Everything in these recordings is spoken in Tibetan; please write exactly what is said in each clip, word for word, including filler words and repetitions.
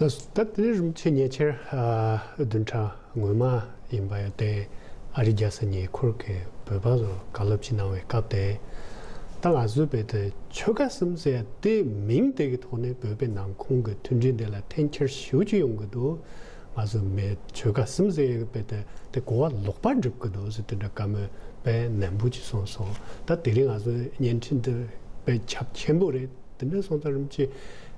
ལགས་སོ། ད་དེ་རིང་རིན་པོ་ཆེ་ཉེ་ཆར་ཨ་བདུན་ཕྲག་སྔོན་མ་ཡིན་པ་ཡོད་དེ། ཨ་རིའི་རྒྱལ་ས་ཉེ་འཁོར་གྱི་བོད་པ་ཚོར་བཀའ་སློབ་ཅིག་གནང་བའི་སྐབས་དེ། ད་ང་ཚོའི་བོད་དེ་ཆོལ་ཁ་གསུམ་ཟེར་དེ་མིང་དེ་གི་ཐོག་ནས་བོད་པའི་ནང་ཁོངས་ཀྱི་མཐུན་སྒྲིལ་དེ་ལ་འཐེན་འཁྱེར་ཞེ་པོ་ཅིག་ཡོང་གི་འདུག་ང་ཚོ་མི་ཆོལ་ཁ་གསུམ་ཟེར་བའི་དེ་དེ་གོ་བ་ལོག་པ་འགྲུབ་ཀྱི་འདུག་ཟེར་དེ་འདྲ་བཀའ་མོལ་དཔེ་ནན་པོ་ཅིག་གསུངས་སོང་། ད་དེ་རིང་ང་ཚོའི་བརྙན་འཕྲིན་འདི་དཔེ་ཁྱབ་ཆེན་པོ་རེད། དེ་འདྲ་སོང་ཙང་རིན་པོ་ཆེ།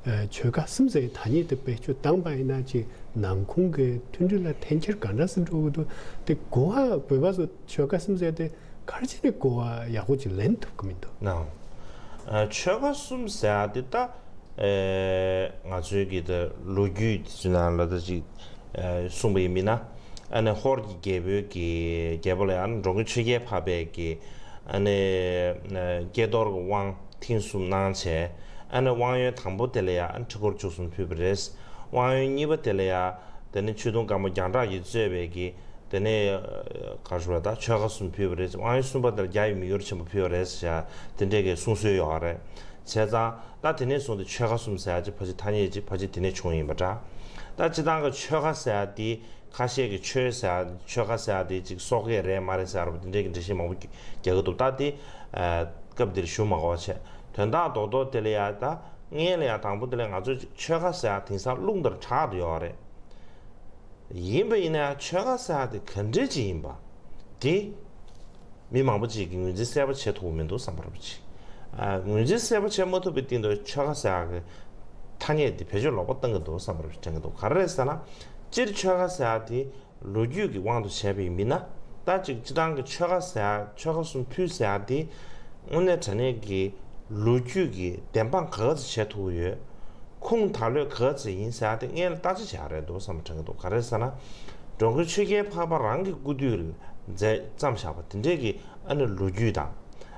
ཨ་ཆོལ་ཁ་གསུམ་ཟེར་ཐ་སྙད་དེ་བེད་སྤྱོད་བཏང་པ་ཡིན་ན་ཅིག་ནང་ཁོངས་ཀྱི་མཐུན་སྒྲིལ་ལ་འཐེན་འཁྱེར་ག་འདྲ་སེ་འགྲོ་གི་འདུག་དེ་གོ་བ་བོད་པ་ཚོ་ཆོལ་ཁ་གསུམ་ཟེར་དེ་ག་རེ་བྱས་ནས་གོ་བ་ཡག་པོ་ཅིག་ལེན་ཐུབ་ཀྱི་མི་འདུག་ནའང་། ཨ་ཆོལ་ཁ་གསུམ་ཟེར་ཡ་དེ་ད་ཨེ་ང་ཚོའི་གི་ད་ལོ་རྒྱུས་དེ་ཚོའི་ནང་ལ་ད་ཅིག་ཨེ་གསུངས་པ་ཡིན་མིན་ན། ཨ་ནི་ཧོར་གྱི་རྒྱལ་པོའི་གི་རྒྱལ་པོ་ལ་ཡང་འགྲོ་མགོན་ཆོས་རྒྱལ་འཕགས་པའི་གི་ཨ་ནི་ཀྱེ་རྡོར་གྱི་དབང་ཐེངས་གསུམ་གནང་བྱས། ཨ་ནི་དབང་ཡོན་དང་པོ་དེ་ལ་ཡང་ཁྲི་སྐོར་བཅུ་གསུམ་ཕུལ་བ་རེད། དབང་ཡོན་གཉིས་པ་དེ་ལ་ཡང་དེ་ནི་ཆོས་དུང་དཀར་མོ་རྒྱང་གྲགས་ཀྱིས་གཙོས་པའི་གི་དེ་ནི་ག་རེ་ཞུ་བ་ད་ཆོལ་ཁ་གསུམ་ཕུལ་བ་རེད། དབང་ཡོན་གསུམ་པ་དེ་ལ་རྒྱལ་བའི་མི་འགྱུར་ཆེན་པོ་ཕུལ་བ་རེད་ཟེར་དེ་འདྲའི་གི་གསུང་སྲོལ་ཡོད་རེད། བྱས་ཙང་ད་དེ་ནས་བཟུང་སྟེ་ཆོལ་ཁ་གསུམ་ཟེར་ཡ་ཅིག་ཕལ་ཆེར་ཐ་སྙད་ཅིག་ཕལ་ཆེར་དེ་ནས་བྱུང་ཡིན་པ་འདྲ། ད་སྤྱིར་བཏང་གི་ཆོལ་ཁ་ཟེར་ཡ་དེ་ཁ་ཤས་ཀྱི་ཆོལ་ཟེར་ཡ་ཆོལ་ཁ་ཟེར་ཡ་དེ་ཅིག་སོག་སྐད་རེད་མ་རེད་ཟེར་བ་དེ་འདྲའི་གི་འགྲེལ་བཤད་མང་པོ་རྒྱག་གི་འདུག་ད་དེ་ཨ་སྐབས་འདིར་ཞུ་མ་དགོས་པ་བྱས། དོན་དག་རྡོག་རྡོག་དེ་ལ་ཡ་ད་སྔོན་ལ་ཡ་དང་པོ་དེ་ལ་ང་ཚོས་ཆོལ་ཁ་ཟེར་ཡ་དེང་སང་རླུང་ལྟར་གྲགས་བསྡད་ཡོད་རེད། ཡིན་པ་ཡིན་ན་ཡང་ཆོལ་ཁ་ཟེར་ཡ་དེ་ག་འདྲ་ཅིག་ཡིན་པ་དེ་མི་མང་པོ་ཅིག་གིས་ངོས་འཛིན་གསལ་པོ་བྱེད་ཐུབ་ཀྱི་མི་འདུག་བསམ་པ་རེད་པ་ཅིག་ཨ་ངོས་འཛིན་གསལ་པོ་བྱེད་མ་ཐུབ་པའི་སྟེང་དུ་ཆོལ་ཁ་ཟེར་ཡ་གི་ཐ་སྙད་དེ་བེད་སྤྱོད་ལོག་པ་བཏང་གི་འདུག་བསམ་པ་རེད་པ་ཅིག་དྲན་གྱི་འདུག་ག་རེ་རེད་ཟེར་ན། སྤྱིར་ཆོལ་ཁ་ཟེར་ཡ་དེ་ལོ་རྒྱུས་ཀྱི་དབང་དུ་བྱས་པ་ཡིན་མིན་ན། ད་ཅིག་སྤྱིར་བཏང་གི་ཆོལ་ཁ་ཟེར་ཡ་ཆོལ་ཁ་གསུམ་ཕུད་ཟེར་ཡ་དེ་དངོས་གནས་དྲང་གནས་ཀྱི་ལོ་རྒྱུས་ཀྱི་བདེན་དཔང་ག་ག་ཚོད་བྱེད་ཐུབ་ཀྱི་ཡོད། ཁུངས་དག་ལོས་ག་ག་ཚོད་ཡིན་ཟེར་ཡ་དེ་སྔོན་ལ་བརྟག་དཔྱད་བྱ་ཡ་རེད་འདུག་བསམ་པ་དྲན་གྱི་འདུག་ག་རེ་ཟེར་ན། འགྲོ་མགོན་ཆོས་རྒྱལ་འཕགས་པ་རང་གི་སྐུ་དུས་ལ་མཛད་བརྩམས་བཞག་པ་དེ་འདྲས་ཀྱི་ཨ་ནི་ལོ་རྒྱུས་དང་།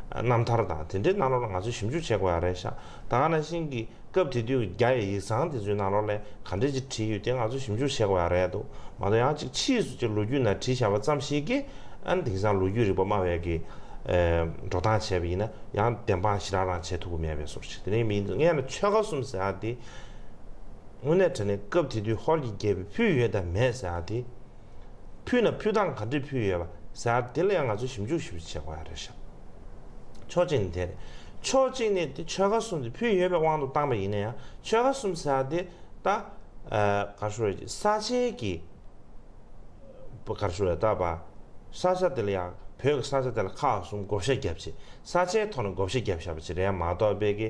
རྣམ་ཐར་དང་དེ་འདྲའི་ནང་ལོགས་ལ་ང་ཚོས་ཞིབ་འཇུག་བྱེད་དགོས་ཡ་རེད་ཤག་ད་ག་ནང་བཞིན་གྱི་སྐབས་དེ་དུས་ཀྱི་རྒྱ་ཡི་ཡིག་ཚང་དེ་ཚོའི་ནང་ལོགས་ལ་ག་འདྲས་ཅིག་བྲིས་ཡོད་དེ་ང་ཚོས་ཞིབ་འཇུག་བྱེད་དགོས་ཡ་རེད་འདུག་མ་གཏོགས་ཡང་ཅིག་ཕྱིས་སུ་ཅིག་ལོ་རྒྱུས་ནང་བྲིས་བཞག་པ་ཙམ་ཞིག་གིས་ཨ་ནི་དེང་སང་ལོ་རྒྱུས་རིག་པ་སྨྲ་བའི་གི་འགྲོ་སྟངས་བྱས་པ་ཡིན་ན་ཡང་བདེན་དཔང་ཞེ་དྲག་རང་བྱེད་ཐུབ་ཀྱི་མེད་པའི་བཟོ་ཞིག་དེ་ནས་མི་ཡིན་ངས་ལ་ཆོལ་ཁ་གསུམ་ཟེར་ཡ་དེ་དངོས་གནས་དྲང་གནས་སྐབས་དེ་དུས་ཧོར་གྱི་རྒྱལ་པོས་ཕུལ་ཡོད་དམ་མེད་ཟེར་ཡ་དེ། ཕུལ་ན་ཕུལ་སྟངས་ག་འདྲས་ཕུལ་ཡོད་པ་ཟེར་དེ་ལ་ཡང་ང་ཚོས་ཞིབ་འཇུག་ཞིབ་འཇུག་བྱེད་དགོས་ཡ་རེད་ཤག་ཕྱོགས་གཅིག་ནས་དེ་རེད། ཕྱོགས་གཅིག་ནས་དེ་ཆོལ་ཁ་གསུམ་དེ་ཕུལ་ཡོད་པའི་དབང་དུ་བཏང་པ་ཡིན་ན་ཡང་ཆོལ་ཁ་གསུམ་ཟེར་དེ་ད་ག་རེ་ཞུ་དགོས་རེད། ས་ཆའི་གི་ག་རེ་ཞུ་དགོས་རེད། ད་པ་ས་ཆ་དེ་ལ་ཡང་བོད་ཀྱི་ས་ཆ་དེ་ལ་ཁག་གསུམ་བགོ་བཤའ་བརྒྱབ་བྱས་ས་ཆའི་ཐོག་ནས་བགོ་བཤའ་བརྒྱབ་བཞག་པ་ཅིག་རེད་མ་གཏོགས་པའི་གི་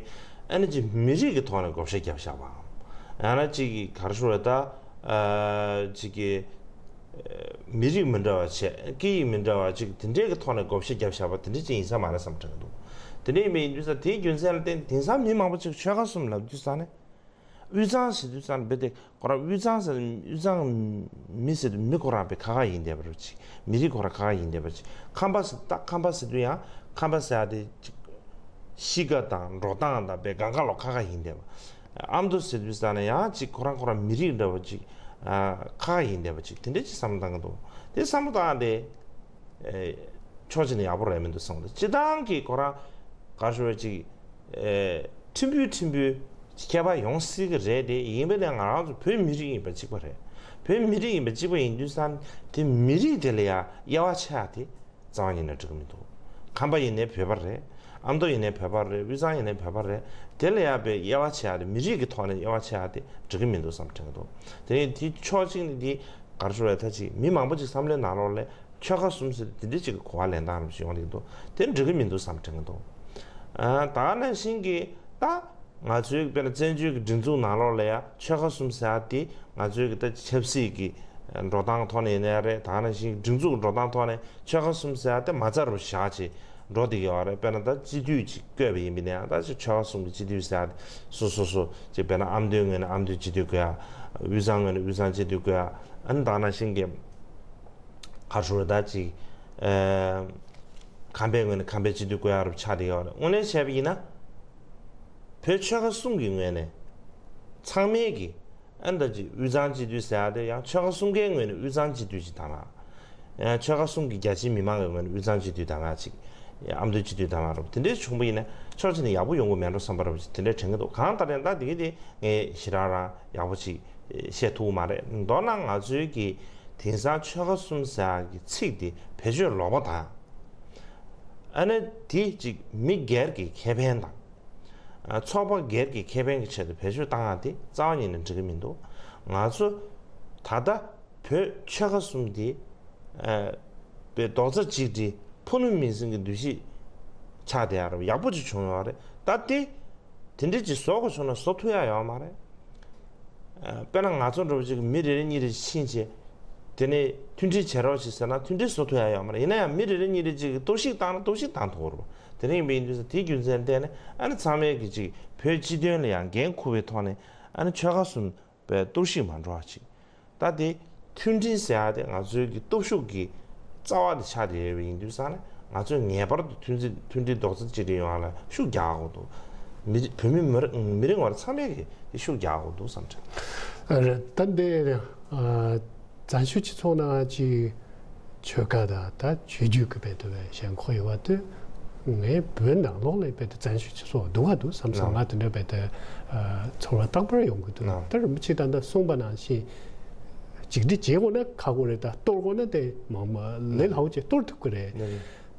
ཨ་ནི་ཅིག་མི་རིགས་ཀྱི་ཐོག་ནས་བགོ་བཤའ་བརྒྱབ་བཞག་པའམ་ཡང་ན་ཅིག་གི་ག་རེ་ཞུ་དགོས་རེད། ད་ཅིག་གི་མི་རིགས་མི་འདྲ་བ་བྱས་སྐད་ཡིག་མི་འདྲ་བ་ཅིག་དེ་འདྲའི་གི་ཐོག་ནས་བགོ་བཤའ་བརྒྱབ་བཞག་པ་དེ་འདྲ་ཅིག་ཡིན་ས་མ་རེད་བསམ་དྲན་གྱི་འདུག་དེ་འདྲ་ཡིན་པ་ཡིན་དུས་ཙང་དེའི་རྒྱུ་མཚན་ལ་བརྟེན་དེང་སང་མི་མང་པོ་ཅིག་ཆོལ་ཁ་གསུམ་ལབ་དུས་ཙང་ནས་དབུས་གཙང་ཟེར་དུས་ཙང་ནས་རྦད་དེ་ཁོ་རང་དབུས་གཙང་ཟེར་དབུས་གཙང་མི་ཟེར་དུས་མི་ཁོ་རང་དཔེ་ཁ་ཁ་ཡིན་བསྡད་པ་རེད་ཅིག་མི་རིགས་ཁོ་རང་ཁ་ཁ་ཡིན་བསྡད་པ་ཅིག་ཁམས་པ་ཟེར་ད་ཁམས་པ་ཟེར་དུས་ཡང་ཁམས་པ་ཟེར་ཡ་དེ་ཅིག་གཤིས་ཀ་དང་འགྲོ་སྟངས་དང་དཔེ་གང་ག་ལོག་ཁ་ཁ་ཡིན་བསྡད་པ། ཨ་མདོ་ཟེར་དུས་ཙ་ན་ཡང་ཅིག་ཁོ་རང་ཁོ་རང་མི་རིགས་འདྲ་བོ་ཅིག་ཨ་ཁ་ཁ་ཡིན་བསྡད་པ་ཅིག་དེ་འདྲ་ཅིག་བསམ་བློ་བཏང་གི་འདུག་དེ་བསམ་བློ་བཏང་སྟེ་ཨེ་ཕྱོགས་གཅིག་ནས་ཡག་པོ་རེད་མི་འདུག་བསམ་གི་འདུག་སྤྱིར་བཏང་གི་ཁོ་རང་ག་རེ་ཞུ་བ་ཅིག་ཨེ་ཕྲན་བུ་ཕྲན་བུ་ཁྱད་པར་ཡོང་སྲིད་གི་རེད་དེ། ཡིན་པ་ནས་ང་རང་ཚོ་བོད་མི་རིགས་ཡིན་པ་གཅིག་པ་རེད། བོད་མི་རིགས་ཡིན་པ་གཅིག་པ་ཡིན་དུས་ཙ་ན་དེ་མི་རིགས་དེ་ལ་ཡང་དབྱེ་བ་ཕྱེ་ཡ་དེ། རྩ་བ་ཉིད་ནས་འགྲིག་གི་མི་འདུག་ཁམས་པ་ཡིན་ནའི་བོད་པ་རེད། ཨ་མདོ་ཡིན་ནའི་བོད་པ་རེད། དབུས་གཙང་ཡིན་ནའི་བོད་པ་རེད། དེ་ལ་ཡང་དཔེ་དབྱེ་བ་ཕྱེ་ཡ་དེ་མི་རིགས་ཀྱི་ཐོག་ནས་དབྱེ་བ་ཕྱེ་ཡ་དེ་འགྲིག་གི་མི་འདུག་བསམ་དྲན་གྱི་འདུག་དེ་ནས་དེ་ཕྱོགས་གཅིག་ནས་དེ་ག་རེ་ཞུ་དགོས་རེད། ད་ཅིག་མི་མང་པོ་ཅིག་བསམ་བློའི་ནང་ལོགས་ལ་ཆོལ་ཁ་གསུམ་ཟེར་དེ་འདྲ་ཅིག་གི་གོ་བ་ལེན་སྟངས་རང་ཞིག་ཡོང་གི་འདུག་དེ་འགྲིག་གི་མི་འདུག་བསམ་དྲན་གྱི་འདུག་ཨ་ད་ག་ནང་བཞིན་གྱི་ད། ང་ཚོའི་དཔེར་ན་བཙན་བྱོལ་གྱི་སྒྲིག་འཛུགས་ནང་ལོགས་ལ་ཡང་ཆོལ་ཁ་གསུམ་ཟེར་ཡ་དེ་ང་ཚོའི་གི་ད་ཆབ་སྲིད་ཀྱི་འགྲོ་སྟངས་ཐོག་ནས་ཡིན་ནའི་རེད། ད་ག་ནང་བཞིན་སྒྲིག་འཛུགས་ཀྱི་འགྲོ་སྟངས་ཐོག་ནས་ཆོལ་ཁ་གསུམ་ཟེར་ཡ་དེ་མ་རྩ་རུ་བཞག་བྱས་འགྲོ་བསྡད་ཀྱི་ཡོད་རེད། དཔེར་ན་ད་སྤྱི་འཐུས་ཅིག་བསྐོས་པ་ཡིན་པ་ཡིན་ན་ཡང་ད་ཅིག་ཆོལ་ཁ་གསུམ་གྱི་སྤྱི་འཐུས་ཟེར་ཡ་དེ་སོ་སོ་སོ་ཅིག་དཔེར་ན་ཨ་མདོའི་ངོས་ནས་ཨ་མདོའི་སྤྱི་འཐུས་བསྐོ་ཡ། དབུས་གཙང་ངོས་ནས་དབུས་གཙང་སྤྱི་འཐུས་བསྐོ་ཡ། ཨ་ནི་ད་ག་ནང་བཞིན་གྱི་ག་རེ་ཞུ་དགོས་རེད། ད་ཅིག་ཨ་ཁམས་པའི་ངོས་ནས་ཁམས་པའི་སྤྱི་འཐུས་བསྐོ་ཡ་རུ་ཆགས་བསྡད་ཀྱི་ཡོད་རེད། དངོས་གནས་བྱས་པ་ཡིན་ན། བོད་ཆོལ་ཁ་གསུམ་གྱི་ངོས་ནས་ཚང་མས་ཀྱི་ཨ་ནི་ད་ཅིག་དབུས་གཙང་སྤྱི་འཐུས་ཟེར་ཡ་དེ་ཡང་ཆོལ་ཁ་གསུམ་ཀའི་ངོས་ནས་དབུས་གཙང་སྤྱི་འཐུས་ཅིག་དང་ལ། ཡང་ཆོལ་ཁ་གསུམ་གྱི་རྒྱ་ཆེའི་མི་མང་གི་ངོས་ནས་དབུས་གཙང་སྤྱི་འཐུས་དང་ལ་ཅིག་ཨ་མདོའི་སྤྱི་འཐུས་དང་ལ་རུ་དེ་འདྲའི་བྱུང་པ་ཡིན་ན་ཕྱོགས་གཅིག་ནས་ཡག་པོ་ཡོང་གི་མེད་འགྲོ་བསམ་པ་རུ་དེ་འདྲའི་དྲན་གྱི་འདུག་གང་ལྟར་ཡང་ད་དེ་གི་དེ་ངས་ཞེ་དྲག་རང་ཡག་པོ་ཅིག་ བཤད་ཐུབ་མ་རེད། མདོར་ན་ང་ཚོའི་གི་དེང་སང་ཆོལ་ཁ་གསུམ་ཟེར་ཡག་གི་ཚིག་དེ་བེད་སྤྱོད་ལོག་པ་དང་། ཨ་ནི་དེ་ཅིག་མི་སྒེར་གྱི་ཁེ་ཕན་དང་། ཚོགས་པ་སྒེར་གྱི་ཁེ་ཕན་གྱི་ཆེད་དུ་བེད་སྤྱོད་བཏང་ཡག་དེ་རྩ་བ་ཉིད་ནས་འགྲིག་གི་མི་འདུག་ང་ཚོ་ད་ལྟ་བོད་ཆོལ་ཁ་གསུམ་དེ་པའི་རྡོག་རྩ་གཅིག་སྒྲིལ་ཕུ་ནུ་མིང་སྲིང་གི་འདུ་ཤེས་ཆགས་བསྡད་ཡག་རེད། ཡག་པོ་ཅིག་བྱུང་ཡོད་རེད། ད་དེ་དེ་འདྲ་ཅིག་བཟོ་དགོས་བྱུང་ན་བཟོ་ཐུབ་ཡག་ཡོད་མ་རེད། དཔེར་ན་ང་ཚོ་འདྲ་པོ་ཅིག་མི་རེ་རེ་གཉིས་རེ་ཕྱིན་བྱས། དེ་ནས་མཐུན་སྒྲིལ་བྱེད་རོགས་ཞེས་ཟེར་ན་མཐུན་སྒྲིལ་བཟོ་ཐུབ་ཡག་ཡོད་མ་རེད། ཡིན་ན་ཡང་མི་རེ་རེ་གཉིས་རེ་གཅིག་གིས་གཏོར་བཤིག་བཏང་ན་གཏོར་བཤིག་བཏང་ཐུབ་ཀྱི་རེད་པ། དེ་འདྲ་ཡིན་པ་ཡིན་དུས་ཙང་དེའི་རྒྱུ་མཚན་བརྟེན་ནས་ཨ་ནི་ཚང་མས་ཀྱི་ཅིག་བོད་སྤྱི་དོན་ལ་ཡང་འགན་འཁུར་བའི་ཐོག་ནས་ཨ་ནི་ཆོལ་ཁ་གསུམ་པའི་གཏོར་བཤིག་མ་འགྲོ་བ་ཅིག་ད་དེ་མཐུན་སྒྲིལ་ཟེར་ཡག་དེ་ང་ཚོའི་གི་སྟོབས་ཤུགས་ཀྱི་རྩ་བ་དེ་ཆགས་བསྡད་ཡོད་པ་ཡིན་དུས་ཙང་ནས་ང་ཚོས་ངེས་པར་དུ་མཐུན་སྒྲིལ་མཐུན་སྒྲིལ་རྡོག་རྩ་གཅིག་སྒྲིལ་ཡོང་བ་ལ་ཤུགས་རྒྱག་དགོས་འདུག་མི་བོད་མི་མི་རིགས་མི་རིགས་བར་ཚང་མས་ཀྱི་དེ་ཤུགས་རྒྱག་དགོས་འདུག་བསམ་དྲན། རེད། ད་འདི་ཨ། བཙན་བྱོལ་སྤྱི་ཚོགས་ནང་ཅིག་ཆོལ་ཁ་དང་ད་ཆོས་བརྒྱུད་ཀྱི་བེད་དུ་བའི་ཞེན་ཁོག་ཡོད་པ་དེ་ངའི་བོད་ནང་ལོགས་ལ་བེད་དུ་བཙན་བྱོལ་སྤྱི་ཚོགས་སྡུག་ག་འདུག་བསམ་སོང་། ང་དེ་འདྲ་བེད་དུ་ཨ། ཚོར་བ་རྟག་པར་ཡོང་གི་འདུག་ད་རིན་པོ་ཆེ་ད་ལྟ་གསུངས་པ་ནང་བཞིན་གཅིག་སྒྲིལ་བྱེད་དགོས་ན་ཁག་པོ་རེད། ད་གཏོར་དགོས་ན་དེ་མང་མ་ལས་སླ་པོ་ཅིག་གཏོར་ཐུབ་ཀྱི་རེད།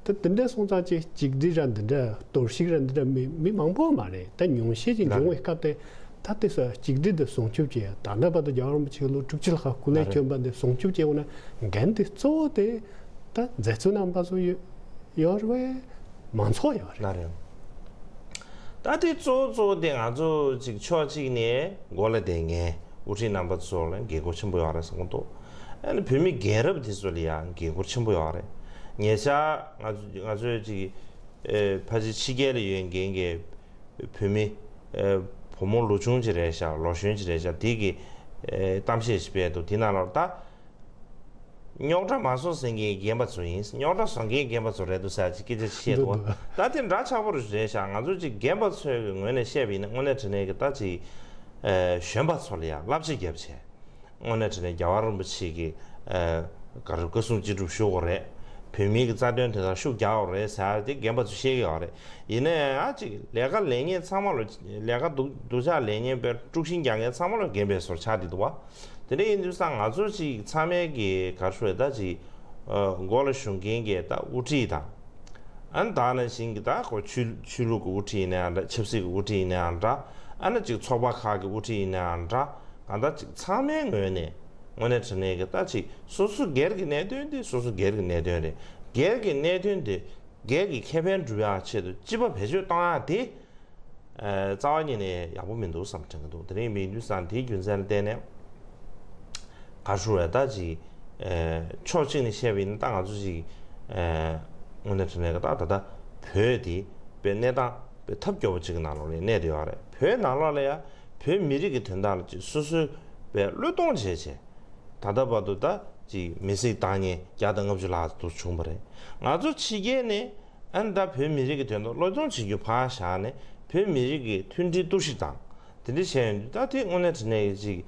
ད་དེ་འདྲ་སོང་ཙང་ཅིག་གཅིག་སྒྲིལ་ར་འདི་འདྲ་གཏོར་བཤིག་ར་འདི་འདྲ་མི་མི་མང་པོ་མ་རེད། ད་ཉུང་ཤས་ཅིག་འབྱུང་བའི་སྐབས་དེ་ད་དེ་ས་གཅིག་སྒྲིལ་དེ་སྲུང་སྐྱོབ་བྱེད་ཡ། ད་ལྟ་བར་དུ་རྒྱལ་བ་རིན་པོ་ཆེ་ལོ་དྲུག་ཅུ་ལྷག་སྐུ་ལས་བསྐྱོན་པ་འདི་སྲུང་སྐྱོབ་བྱེད་དགོས་ན་འགན་དེ་གཙོ་བོ་དེ་ད་མཛད་གཙོ་རྣམ་པ་ཚོ་ཡོད་ཡོད་རེད་པས། མང་ཚོགས་ཡོད་རེད། ད་དེ་གཙོ་བོ་གཙོ་བོ་དེ་ང་ཚོ་ཅིག་ཕྱོགས་གཅིག་ནས་འགོ་ལ་བསྡད་མཁན་དབུ་ཁྲིད་རྣམ་པ་ཚོ་ལ་འགན་ཁུར་ཆེན་པོ་ཡོད་རེད་བསམ་གྱི་འདུག་ཨ་ནི་བོད་མི་རྒན་རབས་དེ་ཚོ་ལ་ཡང་འགན་ཁུར་ཆེན་པོ་ཡོད་རེད། ཉེ་ཆར་ང་ཚོ་ང་ཚོའི་ཅིག་ཨེ་ཕལ་ཆེར་ཕྱི་རྒྱལ་ལ་ཡོད་མཁན་གྱི་བོད་མི་ཨེ་བུ་མོ་ལོ་ཆུང་ཅིག་རེད་ཤག་ལོ་གཞོན་ཅིག་རེད་ཤག་དེ་གིས་ཨེ་གཏམ་བཤད་ཅིག་སྤེལ་འདུག་དེ་ནང་ལོགས་ད། རྙོག་དྲ་མ་བཟོ་ཟེར་མཁན་རྒན་པ་ཚོ་ཡིན། རྙོག་དྲ་བཟོ་མཁན་རྒན་པ་ཚོ་རེད་འདུག་ཟེར་ཅིག་སྐད་ཆ་ཅིག་བཤད་འདུག་འདུག་ད་དེ་འདྲ་ཆགས་པོ་རེད་ཤག་ང་ཚོ་ཅིག་རྒན་པ་ཚོའི་གི་ངོས་ནས་བཤད་པ་ཡིན་ན་དངོས་གནས་དྲང་གནས་ཀྱི་ད་ཅིག་ཨེ་གཞོན་པ་ཚོ་ལ་ཡང་བསླབ་བྱ་བརྒྱབ་བྱས། དངོས་གནས་དྲང་གནས་རྒྱལ་བ་རིན་པོ་ཆེ་གི་ཨེ་ག་རེ་བཀའ་གསུང་ཅི་སྒྲུབ་ཞུ་དགོས་རེད། བོད་མིའི་གི་རྩ་དོན་དོན་དག་ཤུགས་རྒྱག་དགོས་རེད་ཟེར་ཏེ་རྒན་པ་ཚོས་བཤད་ཀྱི་ཡོད་རེད། ཡིན་ན་ཡང་ཅིག་ལས་ཀ་ལས་མཁན་ཚང་མ་ལ་ལས་ཀ་སྡུག་སྡུག་ཅག་ལས་མཁན་པའི་དཀྲུག་ཤིང་རྒྱག་མཁན་ཚང་མ་ལ་རྒན་པའི་བཟོ་ཆགས་བསྡད་འདུག་བ། དེ་འདྲ་ཡིན་དུས་ཙང་ང་ཚོ་ཅིག་ཚང་མས་ཀྱི་ག་རེ་ཞུ་དགོས་རེད། ད་ཅིག་ཨ་མགོ་ལ་གཞོན་མཁན་གྱི་ད་དབུ་ཁྲིད་དང་། ཨ་ནི་ད་ནང་བཞིན་གྱི་ད་ཁོ་ཆོས་ཆོས་ལུགས་ཀྱི་དབུ་ཁྲིད་ཡིན་ན་ཡང་འདྲ། ཆབ་སྲིད་ཀྱི་དབུ་ཁྲིད་ཡིན་ན་ཡང་འདྲ། ཨ་ནི་ཅིག་ཚོགས་པ་ཁག་གི་དབུ་ཁྲིད་ཡིན་ན་ཡང་འདྲ། གང་ལྟར་ཅིག་ཚང་མའི་ངོས་ནས་དངོས་གནས་དྲང་གནས་ཀྱི་ད་ཅིག་སོ་སོ་སྒེར་གྱི་གནད་དོན་དེ་སོ་སོ་སྒེར་གྱི་གནད་དོན་རེད། སྒེར་གྱི་གནད་དོན་དེ་སྒེར་གྱི་ཁེ་ཕན་སྒྲུབ་ཡག་ཆེད་དུ་སྤྱི་པ་བེད་སྤྱོད་གཏོང་ཡག་དེ། ཨ་རྩ་བ་ཉིད་ནས་ཡག་པོ་མི་འདུག་བསམ་དྲན་གྱི་འདུག་དེ་རིང་མི་འདུག་བསམ་དེའི་རྒྱུ་མཚན་ལ་བརྟེན་ནས་ག་རེ་ཞུ་དགོས་རེད། ད་ཅིག་ཨ་ཕྱོགས་གཅིག་ནས་བཤད་པ་ཡིན་ན་ད་ང་ཚོ་ཅིག་ཨ་དངོས་གནས་དྲང་གནས་ཀྱི་ད་ད་ལྟ་བོད་དེ་དཔེ་གནས་སྟངས་དཔེ་ཐབས་སྐྱོ་པོ་ཅིག་གི་ནང་ལོགས་ལ་གནས་བསྡད་ཡོད་རེད། བོད་ནང་ལོགས་ལ་ཡང་བོད་མི་རིགས་ཀྱི་དོན་དག་ལ་ཅིག་སོ་སོའི་དཔེ་བློས་གཏོང་བྱས་བྱས། ད་ལྟ་བར་དུ་ད་ཅིག་མི་སེར་བཏང་མཁན་བརྒྱ་དང་ལྔ་བཅུ་ལྷག་ཙམ་བྱུང་བ་རེད། ང་ཚོ་ཕྱི་རྒྱལ་ནས་ཨ་ནི་ད་བོད་མི་རིགས་ཀྱི་དོན་དུ་བློས་གཏོང་བྱེད་རྒྱུ་ཕར་བཞག་ནས་བོད་མི་རིགས་ཀྱི་མཐུན་སྒྲིལ་གཏོར་བཤིག་དང་དེ་འདྲ་བྱས་ཡོང་དུས་ད་དེ་དངོས་གནས་དྲང་གནས་ཀྱི་ཅིག་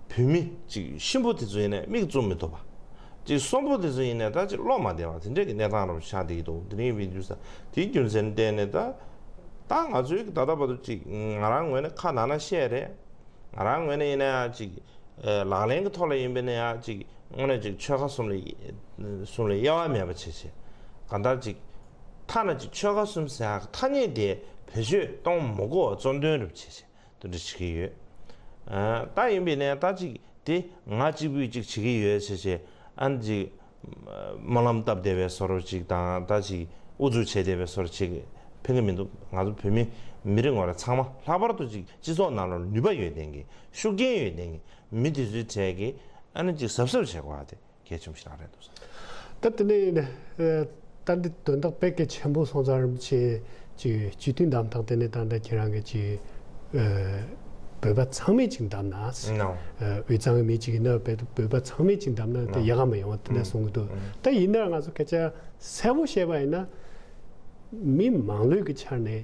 བོད་མི་ཅིག་གཤིན་པོ་དེ་ཚོ་ཡིན་ནའི་མིག་བཙུམ་མི་ཐུབ་པ། ཅིག་གསོན་པོ་དེ་ཚོ་ཡིན་ནའི་ད་ཅིག་བློ་མ་བདེ་བ་དེ་འདྲས་ཀྱི་གནས་སྟངས་རུ་ཆགས་བསྡད་ཀྱི་འདུག་དེ་འདྲ་ཡིན་པའི་དུས་ས་དེའི་རྒྱུ་མཚན་བརྟེན་ནས་ད་ད་ང་ཚོའི་ད་ལྟ་བར་དུ་ཅིག་ང་རང་ངོས་ནས་ཁ་ནང་ན་བཤད་རེད། ང་རང་ངོས་ནས་ཡིན་ན་ཡང་ཅིག་ཨེ་ལག་ལེན་གྱི་ཐོག་ལ་ཡིན་པས་ན་ཡང་ཅིག་དངོས་གནས་ཅིག་ཆོལ་ཁ་གསུམ་ལ་གསུམ་ལ་དབྱེ་བ་མེད་པ་བྱས་བྱས། གང་ལྟར་ཅིག་ཐ་ན་ཅིག་ཆོལ་ཁ་གསུམ་ཟེར་ཡག་ཐ་སྙད་དེ་བེད་སྤྱོད་གཏོང་མི་དགོས་པ་གཙོ་འདོན་རུ་བྱས་བྱས་དེ་འདྲ་བྱེད་ཀྱི་ཡོད། ཨ་ད་ཡིན་པས་ན་ད་ཅིག་དེ་ང་གཅིག་པུས་ཅིག་བྱེད་ཀྱི་ཡོད་བྱས་བྱས་ཨ་ནི་ཅིག་སྨོན་ལམ་བཏབ་བསྡད་པའི་བཟོ་འདྲ་ཅིག་དང་ད་ཅིག་ཨུ་ཚུགས་བྱས་བསྡད་པའི་བཟོ་འདྲ་ཅིག་ཕན་གྱི་མི་འདུག་ང་ཚོ་བོད་མི་མི་རེ་ངོ་རེ་ཚང་མ་ལྷག་པར་དུ་ཅིག་སྤྱི་ཚོགས་ནང་ལ་ནུས་པ་ཡོད་མཁན་གྱི་ཤུགས་རྐྱེན་ཡོད་མཁན་གྱི་མི་དེ་ཚོའི་གྲས་ཀྱིས་ཨ་ནི་ཅིག་གཟབ་གཟབ་བྱེད་དགོས་པ་དེ་གལ་ཆེན་པོ་ཞིག་རང་རེད་འདུག་བསམ། ད་དེ་ནས་ད་འདི་དོན་དག་དཔེ་གལ་ཆེན་པོ་སོང་ཙང་རིན་པོ་ཆེ་ཅིག་སྤྱི་འཐུས་བདམས་སྟངས་དེ་ནས་ད་ལྟ་ཁྱེད་རང་གི་ཅིག་བོད་པ་ཚང་མས་ཅིག་བདམས་ན། དབུས་གཙང་གི་མི་ཅིག་ཡིན་ན་བོད་པ་ཚང་མས་ཅིག་བདམས་ན་དེ་ཡག་ག་མ་ཡོང་བ་དེ་འདྲ་གསུང་གི་འདུག་ད་ཡིན་ན་ང་ཚོ་སྐད་ཆ་གསལ་པོ་བཤད་པ་ཡིན་ན། མི་མང་ལོས་ཀྱི་ཆ་ནས་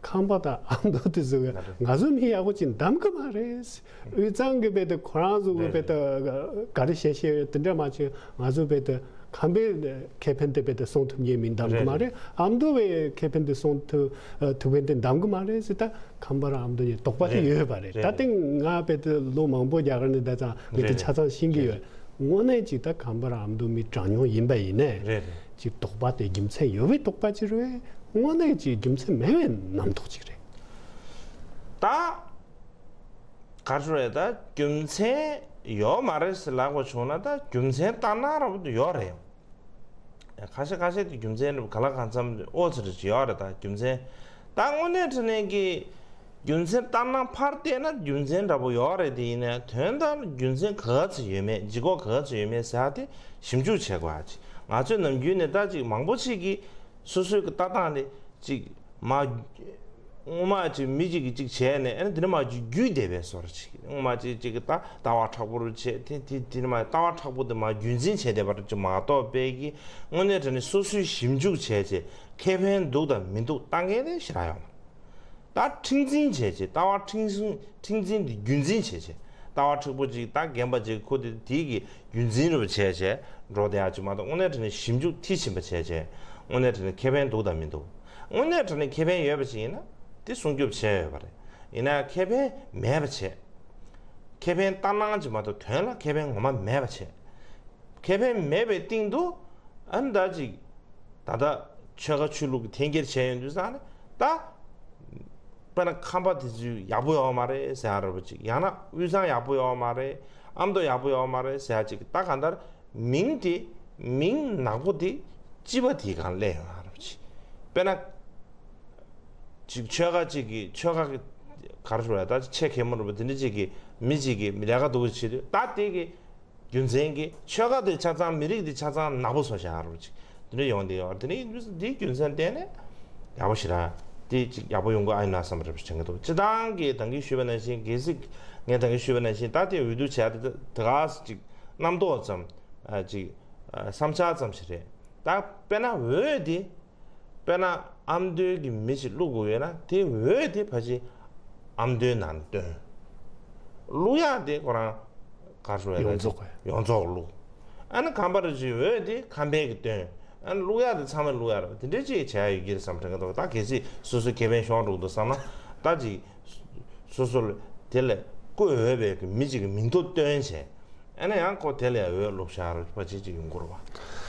ཁམས་པ་དང་ཨ་མདོ་དེ་ཚོ་གི་ང་ཚོ་མི་ཡག་པོ་ཅིག་བདམས་གི་མ་རེད། དབུས་གཙང་གི་བོད་དེ་ཁོ་རང་ཚོ་གི་བོད་དེ་ག་རེ་བཤད་བཤད་ཡོད་དེ་འདྲ་མ་བྱས་ང་ཚོ་བོད་དེ་ ཁམས་པའི་ཁེ་ཕན་དེ་བས་དེ་སྲུང་ཐུབ་མཁན་མི་འདམ་གི་མ་རེད། ཨ་མདོ་བའི་ཁེ་ཕན་དེ་སྲུང་ཐུབ་ཐུབ་མཁན་དེ་འདམ་གི་མ་རེད་ཟེར། ད་ཁམས་པ་ར་ཨ་མདོ་གཉིས་དོགས་པ་དེ་ཡོད་པ་རེད། ད་ཐེངས་ང་བས་དེ་ལོ་མང་པོ་རྒྱ་གར་ནས་ད་ཙང་ངས་དེ་ཆ་ཚང་ཤེས་ཀྱི་ཡོད། དངོས་གནས་ཅིག་ད་ཁམས་པ་ར་ཨ་མདོ་མི་གྲངས་ཉུང་ཡིན་པ་ཡིན་ནས་ཅིག་དོགས་པ་དེ་རྒྱུ་མཚན་ཡོད་པའི་དོགས་པ་ཅིག་རེད། དངོས་གནས་ཅིག་རྒྱུ་མཚན་མེད་པའི་རྣམ་རྟོག་ཅིག་རེད། ད་ག་རེ་རེད། ད་རྒྱུ་མཚན་ཡོད་མ་རེད་ཟེར་ལབ་དགོས་བྱུང་ན། ད་རྒྱུ་མཚན་ལྟར་སྣང་ར་བོ་དེ་ཡོད་རེད། ཁ་ཤས་ཁ་ཤས་དེ་རྒྱུ་མཚན་ག་ལ་གང་འཚམ་ཨོ་ཙི་རེ་ཅིག་ཡོད་རེད། ད་རྒྱུ་མཚན་ད་དངོས་གནས་དྲང་གནས་ཀྱི་རྒྱུ་མཚན་ལྟར་སྣང་ཕར་བལྟས་ན་རྒྱུ་མཚན་འདྲ་པོ་ཡོད་རེད། དེ་ཡིན་ན་དོན་དག་རྒྱུ་མཚན་ག་ཚོད་ཡོད་མེད་ལྗིད་ཁོག་ག་ཚོད་ཡོད་མེད་ཟེར་ཡ་དེ་ཞིབ་འཇུག་བྱེད་དགོས་ཡ་ཅིག་ང་ཚོས་ནམ་རྒྱུན་ནས་ད་ཅིག་མང་པོ་ཅིག་གིས་སོ་སོའི་གི་ལྟ་སྟངས་དེ་ཅིག་མ་སྔོན་མ་ཅིག་མི་གཅིག་གིས་ཅིག་བྱས་ནས་ཨ་ནི་དེ་ནས་མ་ཅིག་བརྒྱུད་བསྡད་པའི་བཟོ་འདྲ་ཅིག་སྔོན་མ་ཅིག་ཅིག་གིས་ད་ལྟ་བ་མཁྲེགས་པོ་རུ་བྱས། དེ་དེ་དེ་ནས་མ་ལྟ་བ་མཁྲེགས་པོ་དེ་མ་རྒྱུན་འཛིན་བྱས་བསྡད་པ་རུ་ཅིག་མ་གཏོགས་པའི་གི་དངོས་གནས་དྲང་གནས་སོ་སོའི་ཞིབ་འཇུག་བྱས་བྱས་ཁེ་ཕན་འདུག་དང་མི་འདུག་ལྟ་མཁན་དེ་ཞེ་དྲག་ཡོད་མ་རེད། ད་མཁྲེགས་འཛིན་བྱས་བྱས་ལྟ་བ་མཁྲེགས་འཛིན་མཁྲེགས་འཛིན་དེ་རྒྱུན་འཛིན་བྱས་བྱས་ལྟ་བ་མཁྲེགས་པོ་ཅིག་ད་རྒན་པ་ཅིག་ཁོ་དེ་དེའི་གི་རྒྱུན་འཛིན་རུ་བྱས་བྱས་འགྲོ་བསྡད་ཡ་ཅིག་མ་གཏོགས། དངོས་གནས་དྲང་གནས་ཞིབ་འཇུག་མཐིལ་ཕྱིན་པ་བྱས་བྱས་དངོས་གནས་དྲང་གནས་ཁེ་ཕན་འདུག་དང་མི་འདུག་དངོས་གནས་དྲང་གནས་ཁེ་ཕན་ཡོད་པ་ཅིག་ཡིན་ན་དེ་སྲུང་སྐྱོབ་བྱས་ཡོད་པ་རེད། ཡིན་ན་ཁེ་ཕན་མེད་པ་བྱས། ཁེ་ཕན་ལྟར་སྣང་ཅིག་མ་གཏོགས་དོན་ལ་ཁེ་ཕན་ངོ་མ་མེད་པ་བྱས། ཁེ་ཕན་མེད་པའི་སྟེང་དུ་ཨ་ནི་ད་ཅིག་ད་ལྟ་ཆོལ་ཁ་ཆོས་ལུགས་ཀྱི་འཐེན་འཁྱེར་བྱས་ཡོང་དུས་ཙང་ནས་ད། དཔེར་ན་ཁམས་པ་དེ་ཚོས་ཡག་པོ་ཡོད་མ་རེད་ཟེར་ཡ་འདྲ་པོ་ཅིག་ཡང་ན་དབུས་གཙང་ཡག་པོ་ཡོད་མ་རེད། ཨ་མདོ་ཡག་པོ་ཡོད་མ་རེད་ཟེར་ཡ་ཅིག་ད་གང་ལྟར་མིང་དེ་མིང་ནག་པོ་དེ་སྤྱི་པ་དེའི་སྒང་སླེབས་ཡོང་ཡ་འདྲ་པོ་ཅིག་དཔེར་ན་ཅིག་ཆོལ་ཁ་ཅིག་གི་ཆོལ་ཁ་གི་ག་རེ་ཞུ་དགོས་རེད། ད་ཆེ་གེ་མོ་འདྲ་པོ་དེ་འདྲ་ཅིག་གི་མི་ཅིག་གིས་ལས་ཀ་སྡུག་པོ་བྱེད་དུས་ད་དེ་གི་རྒྱུ་མཚན་གྱིས་ཆོལ་ཁ་དེ་ཆ་ཚང་མི་རིགས་དེ་ཆ་ཚང་ནག་པོ་བཟོ་བཞག་རོགས་ཅིག་དེ་འདྲ་ཡོང་དེ་ཡོད་རེད། དེ་ནི་འདིའི་རྒྱུ་མཚན་བལྟས་ནས་ཡག་པོ་ཞེ་དྲག་དེ་ཅིག་ཡག་པོ་ཡོང་གི་ཨ་ཡིན་ན་བསམ་པ་རེད་པ་དྲན་གྱི་འདུག་སྤྱིར་བཏང་གི་ད་གིན་ཞུས་པ་ནང་བཞིན། གལ་སྲིད་ངས་ད་གིན་ཞུས་པ་ནང་བཞིན་ད་དེ་འོས་བསྡུ་བྱས་ཏེ་ད་ག་ཅིག་རྣམ་རྟོག་ཙམ་ཨ་ཅིག་ཨ་བསམ་འཆར་ཙམ་ཞིག་རེད། ད་དཔེར་ན་འོས་དེ། དཔེར་ན་ཨ་མདོའི་གི་མི་ཞིག་བླུག་དགོས་ཡོད་ན་དེ་འོས་དེ་ཕལ་ཆེར་ཨ་མདོའི་ནང་ནས་བཏོན། བླུག་ཡག་དེ་ཁོ་རང་ག་རེ་ཞུ་དགོས་རེད། ཡོངས་རྫོགས་ཡོངས་རྫོགས་བླུག་ཨ་ནི་ཁམས་པ་རེ་ཞིག་འོས་དེ་ཁམས་པའི་གི་བཏོན། ཨ་ནི་བླུག་ཡག་དེ་ཚང་མས་བླུག་ཡག་རེད། དེ་འདྲ་ཅིག་བྱས་ཡོད་ཀྱི་རེད་བསམ་དྲན་གྱི་འདུག་ད་གལ་སྲིད་སོ་སོའི་ཁེ་ཕན་ཤོར་འགྲོ་གི་འདུག་བསམ་ན་ད་ཅིག་སོ་སོ་ལ་དེ་ལས་བཀོད་འོས་པའི་གི་མི་ཅིག་གི་མིང་ཐོ་བཏོན་བྱས། ཨ་ནི་ཡང་ཁོ་དེ་ལ་ཡང་འོས་བླུག་བཞག་རོགས་པ་ཅིག་ཅིག་ཡོང་གི་རེད་པ།